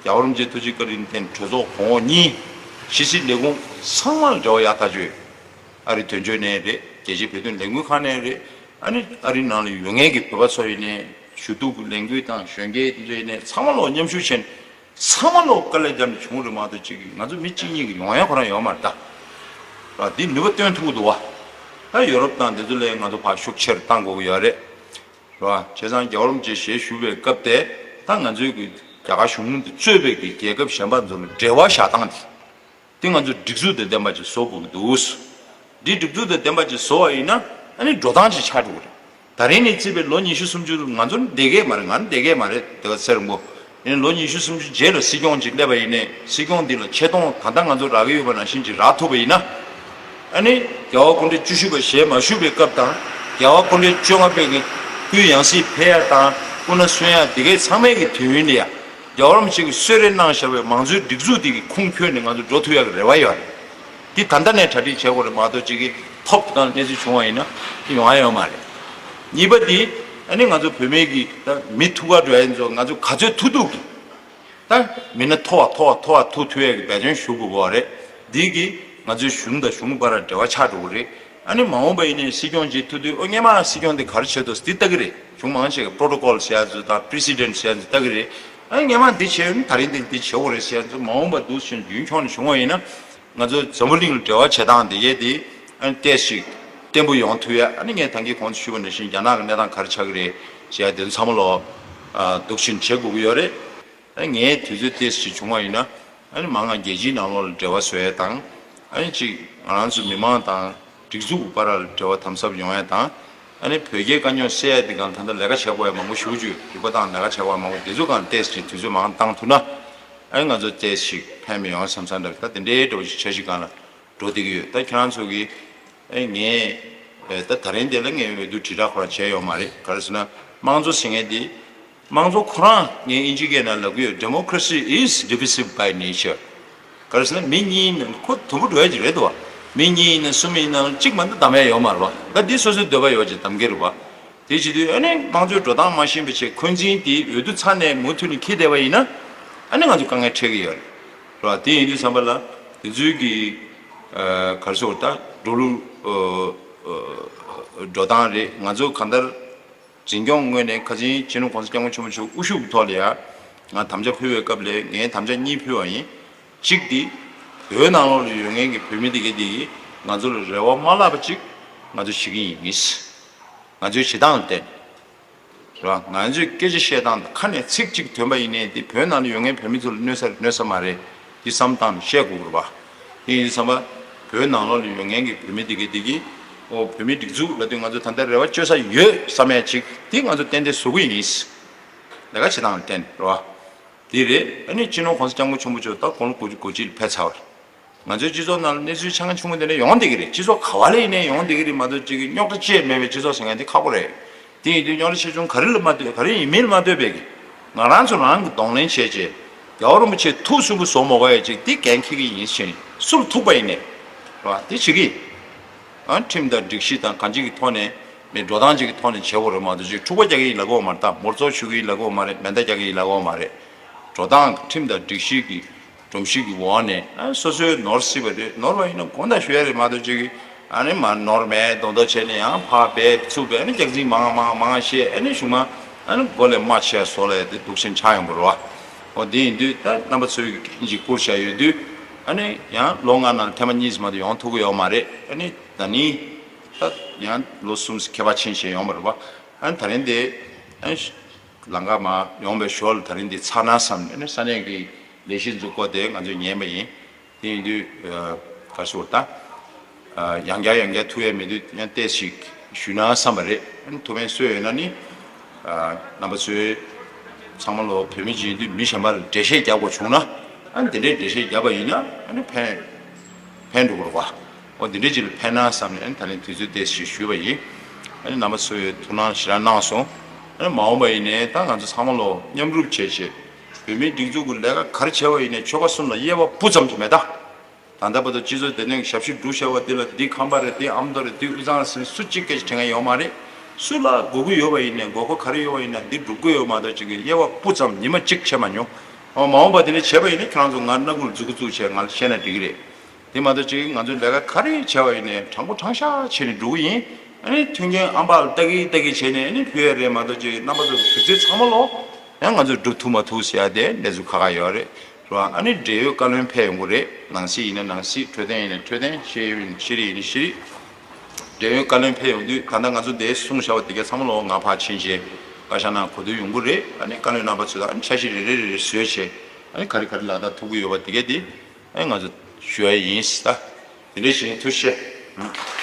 རྒྱལ་བ་རིན་པོ་ཆེ་ཐུགས་རྗེ་བཀའ་དྲིན་བརྟེན་གྲོས་ཚོགས་གོང་འོག་གཉིས་ཕྱི་སྲིད་ལས་ཁུངས་ཚང་མ་ལ་འབྲེལ་བ་ཡག་ཐག་ཆོད་ཡོད། ཨ་རི་དོན་གཅོད་ནས་རེད། རྒྱལ་སྤྱིའི་བོད་དོན་ལས་འགུལ་ཁང་ནས་རེད། ཨ་ནི་ཨ་རི་ནང་ལ་ཡོད་མཁན་གྱི་བོད་པ་ཚོ་ཡིན་ནའི། ཞུ་གཏུག་གི་ལས་འགུལ་དང་གཞོན་སྐྱེས་དེ་ཚོ་ཡིན་ནའི། ཚང་མ་ལོག་མཉམ་ཞུགས་བྱས་ནས་ཚང་མ་ལོག་དཀའ་ལས་བརྒྱབ་ནས་བྱུང་རེད་མ་གཏོགས། གཅིག་གིས་ང་ཚོ་མི་གཅིག་གཉིས་ཀྱིས་ཡོང་ཡ་ཁོ་རང་ཡོད་མ་རེད་ད། ར་འདི་ནུས་པ་སྟོན་ཐུབ་ཀྱི་འདུག་བ། ད་ཡོ་རོབ་དང་དེ་ཚོ་ལས་ང་ཚོ་ཕར་ཤུགས་ཆེར་བཏང་དགོས་ཀྱི་ཡོད་རེད། ར་བྱས་ཙང་རྒྱལ་བ་རིན་པོ་ཆེ་ཞལ་བཞུགས་པའི་སྐབས་དེ། ད་ང་ཚོའི་གི་རྒྱ་གར་གཞུང་དེ་གཙོས་པའི་གི་རྒྱལ་ཁབ་གཞན་པ་ཚོ་ལ་འབྲེལ་བ་བཞག་སྟངས་དེ། དེ་ང་ཚོས་སྒྲིག་འཛུགས་དང་ལྡན་པ་ཅིག་བཟོ་དགོས་ཀྱི་འདུག་འདི་སྒྲིག་འཛུགས་དང་ལྡན་པ་ཅིག་བཟོ་བ་ཡིན་ན། ཨ་ནི་འགྲོ་སྟངས་ཅིག་ཆགས་འགྲོ་གི་རེད། ད་རིང་ནས་བརྩིས་པའི་ལོ་ཉི་ཤུ་སུམ་ཅུ་ང་ཚོ་ནི་བསྡད་ཀྱི་མ་རེད། ང་ནི་བསྡད་ཀྱི་མ་རེད། དེ་ག་ཚེ་རིང་པོ། ཡིན་ལོ་ཉི་ཤུ་སུམ་ཅུ་རྗེས་ལ་སྲིད་སྐྱོང་ཅིག་སླེབས་པ་ཡིན་ནའི། སྲིད་སྐྱོང་འདི་ལ་ཆེ་མཐོང་ད་ལྟ་ང་ཚོ་རག་གི་ཡོད་པ་ནང་བཞིན་ཅིག་རག་ཐུབ་པ་ཡིན་ན། ཨ་ནི་རྒྱལ་བ་སྐུ་ཕྲེང་བཅུ་བཞི་པ་ཞལ་མ་བཞུགས་པའི་སྐབས་དང་། རྒྱལ་བ་སྐུ་ཕྲེང་བཅོ་ལྔ་པའི་གི་སྐུའི་ཡང་སྲིད་ཕེབས་ཡ་དང་སྐུ་ན་གསོན་ཡ་འདི་གའི་ཚང་མའི་གི་དུས་ཡུན་ལ་ཡ། རྒྱལ་བ་རིན་པོ་ཆེ་གིས་གསོལ་རས་གནང་བཞག་པའི་མང་གཙོའི་སྒྲིག་འཛུགས་འདི་གི་ཁུངས་འཁྱོལ་ནས་ང་ཚོ་འགྲོ་ཐུབ་ཡག་གི་རེ་བ་ཡོད་རེད། འདི་ད་ལྟ་ནས་གྲ་སྒྲིག་བྱེད་དགོས་རེད་མ་གཏོགས། གཅིག་གིས་ཐོབ་དང་གནས་ཚུལ་བྱུང་བ་ཡིན་ན་ཡོང་ཡ་ཡོད་མ་རེད། གཉིས་པ་འདི། ཨ་ནི་ང་ཚོ་བོད་མི་གི་ད་མི་ཐུག་ག་འགྲོ་ཡ་ཡིན་ཚོ། ང་ཚོ་ག་ཚོད་ཐུག་ཐུག་གི་ད་མི་སྣ་མཐོ་བ་མཐོ་བ་མཐོ་བ་ཐུག་ཐུབ་ཡ་གི་འབད་བརྩོན་ཞུ་དགོས་པ་རེད། འདི་གིས་ང་ཚོའི་གཞུང་དང་གཞུང་བར་འབྲེལ་བ་ཆགས་འགྲོ་གི་རེད། ཨ་ནི་མ་འོངས་པ་ཡིན་ནའི་སྲིད་སྐྱོང་ཅིག་ཐུག་དུས། ཨོ་སྔོན་མ་སྲིད་སྐྱོང་འདི་ག་རེ་བྱས་འདུག་འདི་ལྟ་གི་རེད། གཞུང་མང་ཆེ་གི་protocol་ཟེར་ཡ་ཚོ་དང་precedent་ཟེར་ཡ་ཚོ་ལྟ་གི་རེད། ཨ་ནི་སྔོན་མ་འདི་བྱས་ཡོད་ན་ད་རིང་འདི་འདི་བྱེད་དགོས་རེད་ཟེར་ཡ་ཚོ་མ་འོངས་པ་འདུག་བཞིན་རྒྱུན་འཁྱོངས་ནས་བྱུང་བ་ཡིན་ན། ང་ཚོ་འཛམ་བུ་གླིང་ལ་འབྲེལ་བ་བྱེད་སྟངས་དེ་གས་དེ་ཨ་ནི་ཏོག་ཙམ་ཞིག་བརྟན་པོ་ཡོང་ཐུབ་ཡ། ཨ་ནི་ངས་ད་གིན་གོང་དུ་ཞུས་པ་ནང་བཞིན་རྒྱ་ནག་གི་གནས་སྟངས་ག་རེ་ཆགས་ཀྱི་རེད་ཟེར་ཡ་དེ་ཚོ་ཚང་མ་ལོག་འདུག་བཞིན་བྱེད་དགོས་ཀྱི་ཡོད་རེད། ཨ་ནི་ངས་དུས་ཚོད་ཏོག་ཙམ་ཞིག་བྱུང་བ་ཡིན་ན། ཨ་ནི་མང་ང་རྒྱལ་སྤྱིའི་ནང་ལོགས་ལ་འབྲེལ་བ་བཟོ་ཡ་དང་། ཨ་ནི་གཅིག་ང་རང་ཚོ་མི་མང་དང་སྒྲིག་འཛུགས་བར་ལ་འབྲེལ་བ་དམ་ཟབ་ཡོང་ཡ་དང་། ཨ་ནི་བོད་རྒྱའི་དཀའ་རྙོག་སེལ་ཡ་འདི་སྒང་ད་ལྟ་ལས་ཀ་བྱེད་དགོས་ཡ་མང་པོ་ཞེ་པོ་ཅིག་ཡོད། རིག་པ་དང་ལས་ཀ་བྱེད་དགོས་ཡ་མང་པོ། འདི་ཚོ་སྒང་ཏོག་ཙམ་དུས་ཚོད་མང་བཏང་ཐུབ་ན། ཨ་ནི་ང་ཚོ་ཏོག་ཙམ་ཕན་མི་ཡོང་བསམ་བསམ་འདྲ། ད་དེ་འདྲའི་འདྲ་བོ་ཞིག་འཆར་གཞི་སྒང་ལ་འགྲོ་བསྡད་ཀྱི་ཡོད། ད་ཁྱེད་རང་ཚོ་གིས། ཨེ་ངས་ཨེ་ད་ད་རིང་དེ་ལ་ངས་འོས་བསྡུ་དྲིལ་བསྒྲགས་ཁོ་རང་བྱས་ཡོད་མ་རེད། ག་རེ་ཟེར་ན། དམངས་གཙོ་ཟེར་མཁན་དེ། དམངས་གཙོ་ཁོ་རང་ངས་དབྱིན་ཇིའི་སྐད་ནང་ལབ་ཀྱི་ཡོད། Democracy is divisive by nature། ག་རེ་ཟེར་ན། མི་གཉིས་ཡིན་ན། ཁོ་དུམ་བུ་འགྲོ་ཡ་ཅིག་རེད་འདུག་བ། མི་གཉིས་ཡིན་ན་གསུམ་ཡིན་ན་གཅིག་མ་གཏོགས་བདམ་ཡ་ཡོད་མ་རེད་བ། ད་འདི་སོ་སོའི་འདོད་པ་ཡོད་ཅིག་བདམ་གྱི་རེད་བ། དེ་བྱེད་དུས་ཨ་ནི་དམངས་གཙོའི་འགྲོ་སྟངས་མ་ཤེས་པའི་ཆེད། འཁོན་འཛིན་དེ་འོས་བསྡུ་ཚར་ནས་མུ་མཐུད་ནས་འཁྱེར་བསྡད་པ་ཡིན་ན། ཨ་ནི་ང་ཚོ་དཀའ་ངལ་འཕྲད་ཀྱི་ཡོད་རེད། རེད་བ། དེ་ཡིན་དུས་ཙམ་པ་ལ་དེ་ཚོའི་གི་ཨ་ག་རེ་ཟེར། ད་འགྲོ་ལུགས་ཨ་ཨ་འགྲོ་སྟངས་རེད། ང་ཚོ་གང་ལྟར་འཛིན་སྐྱོང་ངོས་ནས་ཁ་སང་སྤྱི་ནོར་༸གོང་ས་༸སྐྱབས་མགོན་ཆེན་པོ་མཆོག་དབུ་བཞུགས་ཀྱི་ཐོག་ལ་ཡ། ང་དམ་བཅའ་ཕུལ་བའི་སྐབས་ལ་ངས་དམ་བཅའ་གཉིས་ཕུལ་བ་ཡིན། གཅིག་དེ། བོད་ནང་ལོགས་ལ་ཡོད་མཁན་གྱི་བོད་མི་དེ་གས་དེ་གིས་ང་ཚོ་ལ་རེ་བ་མ་བརླག་པ་ཅིག་ང་ཚོ་བྱེད་ཀྱི་ཡིན། ང་ཚོའི་བྱེད་སྟངས་ལ་བརྟེན། རེད་བ། ང་ཚོས་སྐད་ཆ་བཤད་སྟངས་དང་ཁ་ནས་ཚིག་གཅིག་ཐོན་པ་ཡིན་ནའི། དེ་བོད་ནང་ལ་ཡོད་མཁན་བོད་མི་ཚོ་ལ་གནོད་ས་རེད་གནོད་ས་མ་རེད། འདི་བསམ་སྟངས་བཤད་དགོས་རེད་བ། དེ་ཡིན་དུས་ཙམ་པ། བོད་ནང་ལོགས་ལ་ཡོད་མཁན་གྱི་བོད་མི་དེ་གས་དེ་གིས། ཨོ་བོད་མིའི་སྒྲིག་འཛུགས་ལབ་དུས་ང་ཚོ་ད་ལྟ་རེ་བ་བཅོལ་ས་ཡོད་བསམ་ཡ་ཅིག་དེ་ང་ཚོ་ཏན་ཏན་བཟོ་གི་ཡིན། ལས་ཀ་བྱེད་སྟངས་ལ་བརྟེན་རེད་བ། དེ་རེད། ཨ་ནི་སྤྱི་ནོར་༸གོང་ས་༸སྐྱབས་མགོན་ཆེན་པོ་མཆོག་ད་དགུང་ལོ་དགུ་བཅུ་གོ་གཅིག་ལ་ཕེབས་ཚར་བ་རེད། ང་ཚོའི་སྤྱི་ཚོགས་ནང་ལ་གནས་ཚུལ་ཆ་ཚང་ཆུང་ངུ་དེ་འདྲ་ཡོང་བསྡད་ཀྱི་རེད། སྤྱི་ཚོགས་ག་བ་ལ་ཡིན་ནའི་ཡོང་བསྡད་ཀྱི་རེད་མ་གཏོགས། གཅིག་གི་རྙོག་དྲ་ཅི་ཡང་མེད་པའི་སྤྱི་ཚོགས་ཟེར་མཁན་དེ་ཁག་པོ་རེད། དེ་ཡིན་དུས་རྙོག་དྲ་ཆེ་ཆུང་ག་རེ་ལ་མ་ལྟོས། ག་རེ་ཡིན་མིན་ལ་མ་ལྟོས་པའི་གི། ང་རང་ཚོ་རང་གི་གདོང་ལེན་བྱས་བྱས། རྒྱལ་བ་རིན་པོ་ཆེ་ཐུགས་སུན་པོ་བཟོ་མ་དགོས་ཡ་ཅིག་དེ་འགན་འཁྱེར་གྱི་ཡིན་ཕྱིན། སུ་ལ་ཐུག་པ་ཡིན་ནའི། རེད་བ། དེ་བྱེད་ཀྱི་ཡིན། ཨ་ཁྲིམས་དང་སྒྲིག་གཞི་དང་གང་ཅིག་གི་ཐོག་ནས། མི་འགྲོ་སྟངས་ཅིག་གི་ཐོག་ནས་བྱེད་དགོས་རེད་མ་གཏོགས། ཅིག་འཁྲུག་པ་རྒྱག་གི་ཡིན་ལབ་ཀྱི་ཡོད་མ་རེད། ད་མོར་ཚོགས་ཞུ་གི་ཡིན་ལབ་ཀྱི་ཡོད་མ་རེད། མེ་མདའ་རྒྱག་གི་ཡིན་ལབ་ཀྱི་ཡོད་མ་རེད། འགྲོ་སྟངས་ཁྲིམས་དང་སྒྲིག་གཞི་གི་སྒྲོམ་གཞི་གི་འོག་ནས། ཨ་སོ་སོའི་ནོར་སྲིད་པ་རེད། ནོར་བ་ཡིན་ན་དགོངས་དག་ཞུ་ཡ་རེད་མ་གཏོགས། ཅིག་གི་ཨ་ནི་མ་ནོར་མེད་མདོག་མདོག་བྱས་ནས་ཡང་ཕར་འབད་ཚུར་འབད། ཨ་ནི་རྒྱག་འཛིང་མང་མང་མང་བཤད། ཨ་ནི་གཞུག་མ་ཨ་ནི་མགོ་ལས་རྨ་ཆེ་བཟོ་ལ་ཡ་དེ་འདུག་བཞིན་ཆགས་ཡོང་གི་རེད་བ། འོ་དེ་ཡིན་དུས་ད་རྣམ་པ་ཚོའི་གི་འགན་ཅིག་བསྐུར་བཞག་ཡོད་དུས། ཨ་ནི་ཡང་ལོ་ལྔ་ནང་ལ་ཐེངས་མ་གཉིས་ཙམ་མ་གཏོགས་ཡོང་ཐུབ་ཀྱི་ཡོད་མ་རེད། ཨ་ནི་ད་ནི་ད་ཡང་ལོ་གསུམ་ཙམ་ཁྱད་པར་ཕྱིན་བྱས་ཡོང་བ་རེད་བ། ཨ་ནི་ད་རིང་དེ་ཨ་ནི་ལམ་ཁ་མར་ཡོང་བའི་ཞོར་ལ་ད་རིང་འདི་ཚར་ན་བསམ་ནས། ཨ་ནི་ས་གནས་ཀྱི་ལས་གཞི་འཛུགས་སྐོར་དེ་ང་ཚོས་ཉན་པ་ཡིན། དེ་ཡིན་དུས་ཨ་ག་རེ་ཟེར་ད། ཡང་བསྐྱར་ཡང་བསྐྱར་ཐུག་ཡས་མེད་དུས་ཡང་ཏོག་ཙམ་ཞུས་ན་བསམ་པ་རེད། ཐུགས་ཕན་གསོས་ཡོད་ན་ནི། རྣམ་པ་ཚོས་ཚང་མ་ལོ་བོད་མི་ཅིག་ཡིན་དུས་མི་གཞན་པར་འགྲེལ་བཤད་རྒྱག་དགོས་བྱུང་ན། ཨ་ནི་དེ་འདྲའི་འགྲེལ་བཤད་བརྒྱབ་པ་ཡིན་ན་ཨ་ནི་ཕན་ཕན་འགྲོ་གི་རེད་བ། འོ་དེ་འདྲའི་ཅིག་ལ་ཕན་ན་བསམ་ནས་ཨ་ནི་ད་ལན་དུས་ཚོད་ཏོག་ཙམ་ཞུས་པ་ཡིན། ཨ་ནི་རྣམ་པ་ཚོས་ཐུགས་སྣང་ཞེ་དྲག་གནང་སོང་། ཨ་ནི་མ་འོངས་པ་ཡིན་ནའི་ད་ང་ཚོ་ཚང་མ་ལོ་མཉམ་རུབ་བྱས་བྱས། བོད་མིའི་སྒྲིག་འཛུགས་ཀྱི་ལས་ཀ་ག་རེ་བྱས་པ་ཡིན་ནའི་ཆོལ་ཁ་གསུམ་ལ་དབྱེ་བ་སྤུ་ཙམ་གྱི་མེད་ད། ད་ལྟ་བར་དུ་སྤྱི་ཚོགས་བདེ་དོན་གྱི་ཞབས་ཞུ་སྒྲུབ་བྱ་བ་འདི་ལ་འདི་ཁམས་པ་རེད། འདི་ཨ་མདོ་རེད། འདི་དབུས་གཙང་རེད་ཟེར་སུ་གཅིག་སྐད་ཆ་དྲི་མཁན་ཡོད་མ་རེད། སུ་ལ་དགོས་ཀྱི་ཡོད་པ་ཡིན་ནའི་དགོས་མཁོ་ག་རེ་ཡོད་པ་ཡིན་ན་འདི་སྒྲུབ་ཀྱི་ཡོད་མ་གཏོགས་ཅིག་གི་དབྱེ་བ་སྤུ་ཙམ་ཉི་མ་གཅིག་ཕྱེ་མ་མྱོང་། འོ་མ་འོངས་པ་དེ་འདྲ་བྱས་པ་ཡིན་ན་ཁྱེད་རང་ཚོ་ང་སྣ་ཁུག་ལ་མཛུ་གུ་བཙུགས་བྱས་ང་ལ་བཤད་ན་འགྲིག་གི་རེད། དེ་མ་གཏོགས་ཅིག་ང་ཚོའི་ལས་ཀ་ག་རེ་བྱས་པ་ཡིན་ནའི་དྲང་པོ་དྲང་བཞག་བྱས་ནས་འགྲོ་གི་ཡིན། ཨ་ནི་མཐུན་རྐྱེན་ཨམ་ཕྲག་ལ་ལྟ་གི་ལྟ་གི་བྱས་ནས་ཨ་ནི་ཕུལ་ཡ་རེད་མ་གཏོགས་ཅིག་རྣམ་པ་ཚོ་དུས་ཚོད་ཚང་མ་ལོ་ཡང་ང་ཚོས་སྒྲུབ་ཐུབ་མ་ཐུབ་ཟེར་ཡ་དེ་གནས་ཚུལ་ཁག་ཁག་ཡོད་རེད། རེད་བ། ཨ་ནི་འབྲེལ་ཡོད་བཀའ་བློན་ཕེབས་ཡོང་གི་རེད། ནང་སྲིད་ཡིན་ན་ནང་སྲིད། འཕྲོད་བསྟེན་ཡིན་ན་འཕྲོད་བསྟེན། ཤེས་ཡོན་ཤེས་རིག་ཡིན་ན་ཤེས་རིག། འབྲེལ་ཡོད་བཀའ་བློན་ཕེབས་ཡོང་དུས་ད་ལྟ་ང་ཚོ་འདིར་གསུངས་བཞག་པ་དེ་ག་ཚང་མ་ལོ་ང་ཕར་ཕྱིན་བྱས་བཀའ་ཤག་ནང་གོ་བསྡུར་ཡོང་གི་རེད། ཨ་ནི་བཀའ་བློན་རྣམ་པ་ཚོས་ཨ་ནི་འཆར་གཞི་རེ་རེ་རེ་རེ་བཟོས་བྱས་ཨ་ནི་ག་རེ་ག་རེ་ལག་བསྟར་ཐུབ་ཀྱི་ཡོད་པ་དེ་ག་དེ་ཨ་ནི་ང་ཚོ་ཞུ་ཡ་ཡིན་ད། དེ་འདྲ་བྱས་ནས་ཐུགས་རྗེ་ཆེ།